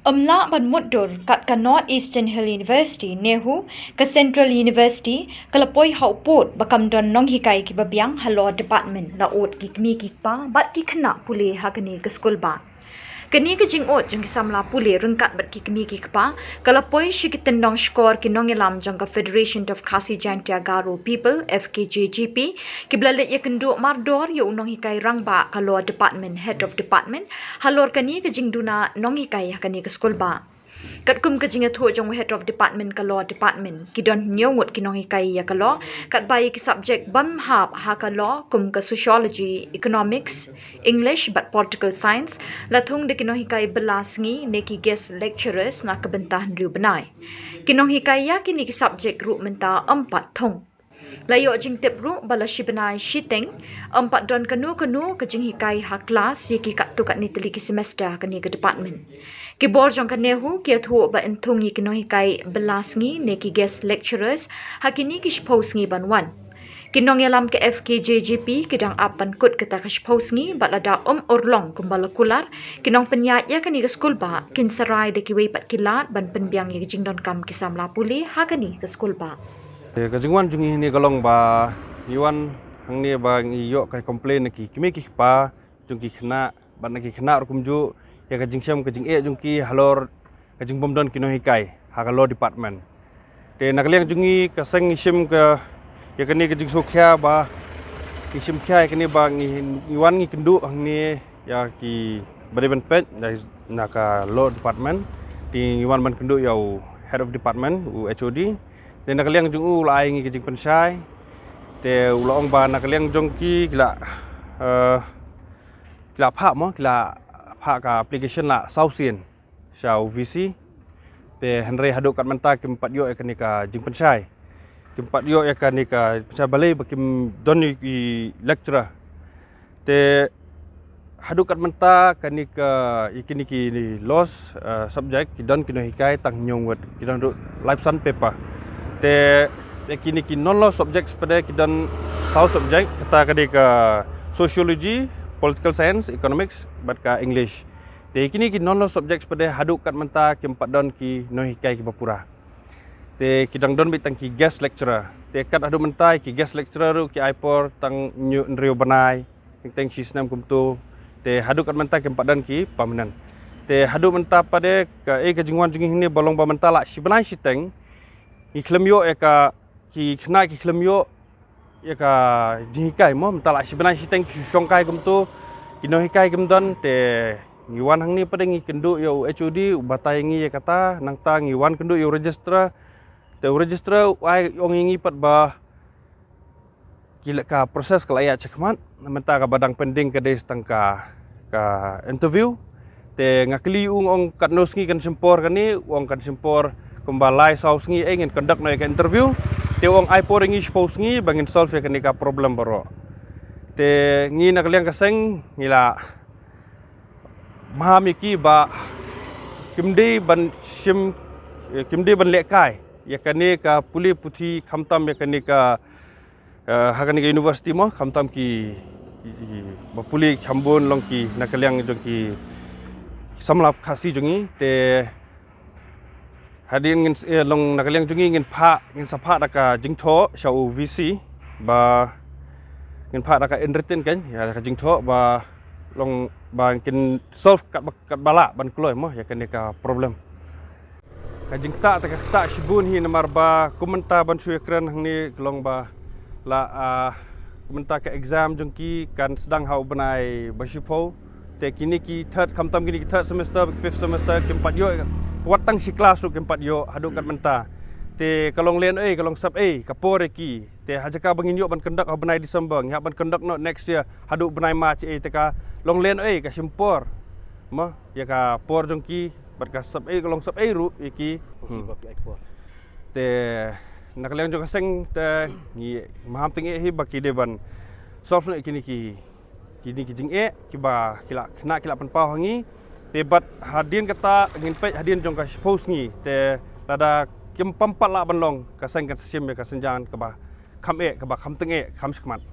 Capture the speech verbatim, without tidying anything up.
Ym lah ban mutdur kat ka North Eastern Hill University, NEHU, ka Central University, ka la poi ha u pud ba kam don nonghikai kiba biang ha Law Department, la ud ki kmie ki kpa bad ki khynnah pule ha kane ka skulbah. Kane ka jingud jong ki samla pule ryngkat bad ki kmie ki kpa ka la poi sha ki tyndong shkor ki nongïalam jong ka Federation of Khasi Jaintia Garo People, F K J G P, kiba la leit ïakynduh mardor ïa u nonghikai rangbah ka Law Department, Head of Department, halor kane ka jingduna nonghikai ha kane ka skulbah. Katkum ka jingïathuh jong u Head of Department ka Law Department, ki don hynñiew ngut ki nonghikai ïa ka Law, katba ïa ki subject bym hap ha ka Law kum ka Sociology, Economics, English bad Political Science la thung da ki nonghikai bylla sngi ne ki guest lecturers na ka bynta hynriew bnai. Ki nonghikai ïa kine ki subject ruh mynta ym pat thung. La ïoh jingtip ruh ba la shi bnai shiteng ym pat don kano kano ka jinghikai ha klas ïa ki katto katne tylli ki semester ha kane ka department. Ki bor jong ka NEHU ki ïathuh ba yn thung ïa ki nonghikai bylla sngi ne ki guest lecturers ha kine ki shiphew sngi ban wan. Ki nongïalam ka F K J G P ki dang ap ban kut kata ka shiphew sngi bad lada ym urlong kumba la kular, ki nongpynïaid ïa kane ka skulbah kin sa rai da kiwei pat ki lad ban pynbiang ïa ka jingdonkam ki samla pule ha kane ka skulbah. Ka jingwan jong ngi hangne ka long ba ngi wan hangne ba ngi ïoh ka complain na ki kmie ki kpa jong ki khynnah bad na ki khynnah ruh kumjuh ïa ka jingshem ka jingeh jong ki halor ka jingbym don ki nonghikai ha ka Law Department. Te na ka liang jong ngi ka seng ngi shim ka ïa kane ka jingsngewkhia ba ngi shim khia ïa kane ba ngi, ngi wan ngi kynduh hangne ïa ki ba dei ban peit na, na ka Law Department. Te ngi wan ban kynduh ïa u Head of Department, u H O D. Te na ka liang jong u la ai ngi ka jingpynshai. Te u la ong ba na ka liang jong ki ki la, eh, ki la phah mo, ki la phah ka application la saw sien sha u V C. Te hynrei haduh kat mynta kim pat ïoh ïa kane ka jingpynshai. Kim pat ïoh ïa kane ka pynshai balei ba kim don ïa ki lecturer. Te haduh kat mynta kane ka ïa kine ki laws, eh, subject ki don ki nonghikai tang hynñiew ngut, ki don ruh laiphew san paper. Te ïa kine ki non law subjects pat de ki don saw subject, kata ka dei ka Sociology, Political Science, Economics bad ka English. Te kine ki non law subjects pat de haduh kat mynta kim pat don ki nonghikai kiba pura. Te ki dang don beit tang ki guest lecturer. Te kat haduh mynta ki guest lecturer ruh ki ai por tang hynñiew hynriew bnai, teng teng shi snem kumto. Te haduh kat mynta kim pat don ki permanent. Te haduh mynta pat de ka, eh, ka jingwan jong ngi hangne ba long ba mynta la shi bnai shiteng ngi khlem ïoh ïa ka, ki khynnah ki khlem ïoh ïa ka jinghikai mo, mynta la shi bnai shiteng ki shu shongkai kumto, ki nonghikai kim don. Te ngi wan hangne pat de ngi kynduh ïa u H O D, u batai ïa ngi ïa kata. Nangta ngi wan kynduh ïa u registrar. Te u registrar u ai ong ïa ngi pat ba ki la, ka process ka la ïaid shakhmat, mynta kaba dang pending ka dei tang ka, ka interview. Te nga kylli u, nga ong katno sngi kan shim por kane, u ong kan shim por kumba lai saw sngi, eh, ngin conduct noh ïa ka interview. Te u ong ai por ïa ngi shiphew sngi ba ngin solve ïa kane ka problem baroh. Te ngi na ka liang ka seng ngi la maham ïa ki ba kim dei ban shim, eh, kim dei ban lehkai ïa kane ka pule puthi, khamtam ïa kane ka, eh, ha kane ka university mo, khamtam ki, ki, ki ba pule kham bun long ki na ka liang jong ki samla Khasi jong ngi. Te hadien ngin, eh, long na ka liang jong ngi ngin phah, ngin sa phah da ka jingthoh sha u V C ba ngin phah da ka in written kan, ïa da ka jingthoh ba long ba kin solve kat ba, kat ba lah ban kloi mo ïa kane ka problem. Ka jingktah te ka ktah shibun hi namar ba kum mynta ban shu ïakren hangne ka long ba la, ah, kum mynta ka exam jong ki kan sdang ha u bnai ba shiphew. Te kine ki third, khamtam kine ki third semester, fifth semester kim pat ïoh wat tang shi klas ruh kim pat ïoh haduh kat mynta. Te ka long lehnohei, ka long sapei ka por ïa ki. Te ha jaka ba ngin ïoh ban conduct ha u bnai December, ngi hap ban conduct noh next year haduh bnai March, eh, te ka long lehnohei, ka shim por mo ïa ka por jong ki bad ka sapei, ka long sapei ruh ïa ki. Hmm. Te na ka liang jong ka seng te ngi maham tyngeh hi ba ki dei ban solve noh ïa kine ki, kine ki jingeh kiba ki la, khynnah ki la pynpaw ha ngi. Te bad hadien kata ngin peit hadien jong ka shiphew sngi, te lada kim pam pat lah ban long, ka seng kan sa shim ïa ka synjan kaba kham eh, kaba kham tyngeh, kham shakhmat.